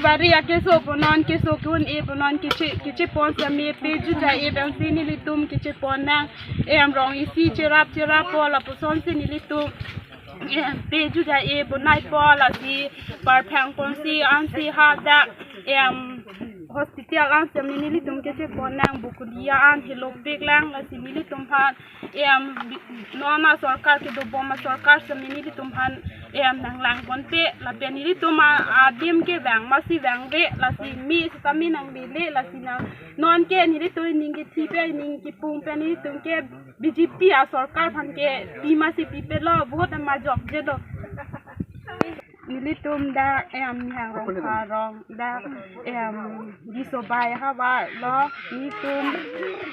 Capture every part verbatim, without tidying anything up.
Ari akeso pu non keso ke-un-e pu non keche, kechepon sitame pejut ja-e pensi nelitum kechepon nang. Em, rong isi cherap cherap po lapuson si nelitum, em, pejut ja-e bonai po, lasi parphang ponsi ansi hadak, em, hospital an sitame nelitum kechepon nang, Bokolia an helopik lang, lasi nelitum aphan, em, bi-, non asorkar kedobom asorkar sitame nelitum aphan, em, nanglang ponpe, lapen nelitum a-, adim ke vang masi vangve, lasi me sitame nanglele, lasi nang non ke nelitum ning kethipe ning kepungpe nelitum ke B J P asorkar aphan ke pi masi pipelo, vote ama jokjelo. Nelitum dak, em, Nihang Rongphar arong dak, em, Disobai havar lo, nelitum,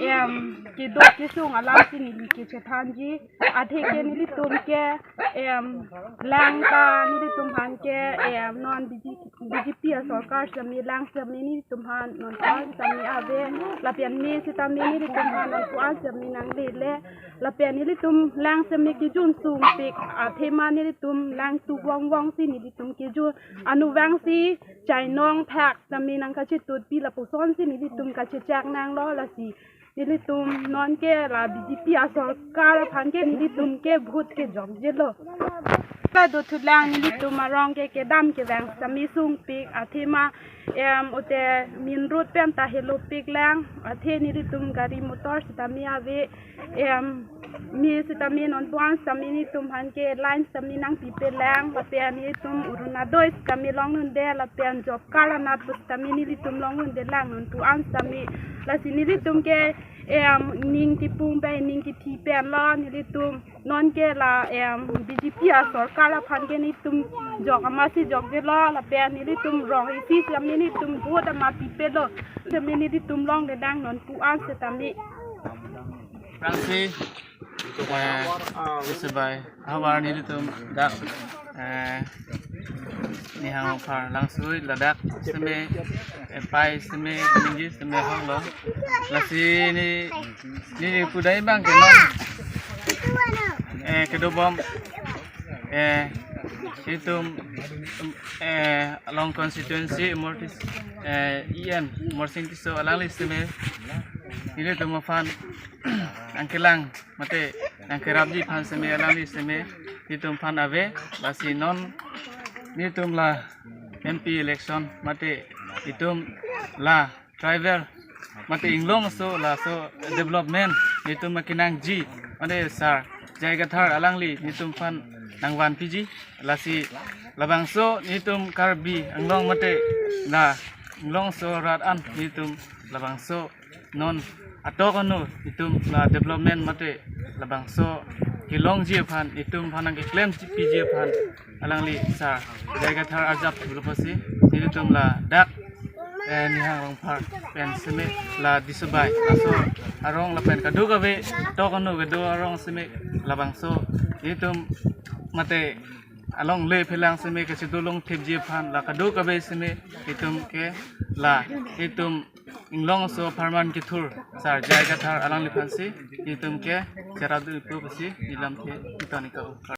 em, kedo kesung alam si neli kechethanji. Athe ke nelitum ke, em, lang ta nelitum aphan ke, em, non B J P, B J P asorkar sitame lang sitame nelitum aphan nonpu-an sitame ave, lapen me sitame nelitum aphan nonpu-an sitame nanglele, lapen nelitum lang sitame kejun sungpik athema nelitum lang tu vongvong si nelitum kejun, anut vangsi chainong thak sitame nangkachetutpi lapuson si nelitum kachechak nanglo, lasi nelitum non ke la B J P asorkar aphan ke nelitum ke vote ke jokjelo. Kadothulang nelitum arong ke kedam kevang sitame sungpik athema, em, ote main road pen ta helopik lang, athe nelitum gari motor sitame ave, em, me sitame nonpu-an sitame nelitum aphan ke line sitame nangpipe lang, lapen nelitum Orunodoi sitame longdunde, lapen job card anat pu sitame nelitum longdunde lang nonpu-an sitame, lasi nelitum ke, em, ning kepungpe ning kethipe lo, nelitum non ke la, em, B J P asorkar aphan ke nelitum jok amasi jokjelo, lapen nelitum rong isi sitame nelitum vote ama pipelo, sitame nelitum longdedang nonpu-an sitame. Rangsi, eh, Disobai havar nelitum dak, eh, Nihang Rongphar langsui ladak sitame, eh, pai sitame ninggi sitame honglo. Lasi ne, ne pudai bang ke non, eh, kedobom, eh, itum, eh, along constituency Mortis, eh, E M Morsing Tisso alangli sitame nelitum aphan nangkelang mate nangkerapji aphan sitame alangli sitame nelitum aphan ave, lasi non nelitum la M P election mate itum la tribal mate inglongso laso development nelitum akenangji mate Sir J I Kathar alangli nelitum aphan nangvanpiji, lasi labangso nelitum Karbi Anglong mate la inglongso rat an nelitum labangso non atok ano itum la development mate labangso kelongji aphan itum aphan nangkeklemji piji aphan alangli Sir J I Kathar arjap pulo pusi nelitum ladak, eh, Nihang Rongphar pen sitame la Disobai laso arong lapen kadokave atok ano kedo arong sitame labangso nelitum mate alongle phelang sitame kachedolong thepji aphan la kadokave sitame itum ke la itum inglongso apharman kethur Sir J I Kathar alangliphansi itum ke cherap dun ipu pusi ilam ke iton ika u.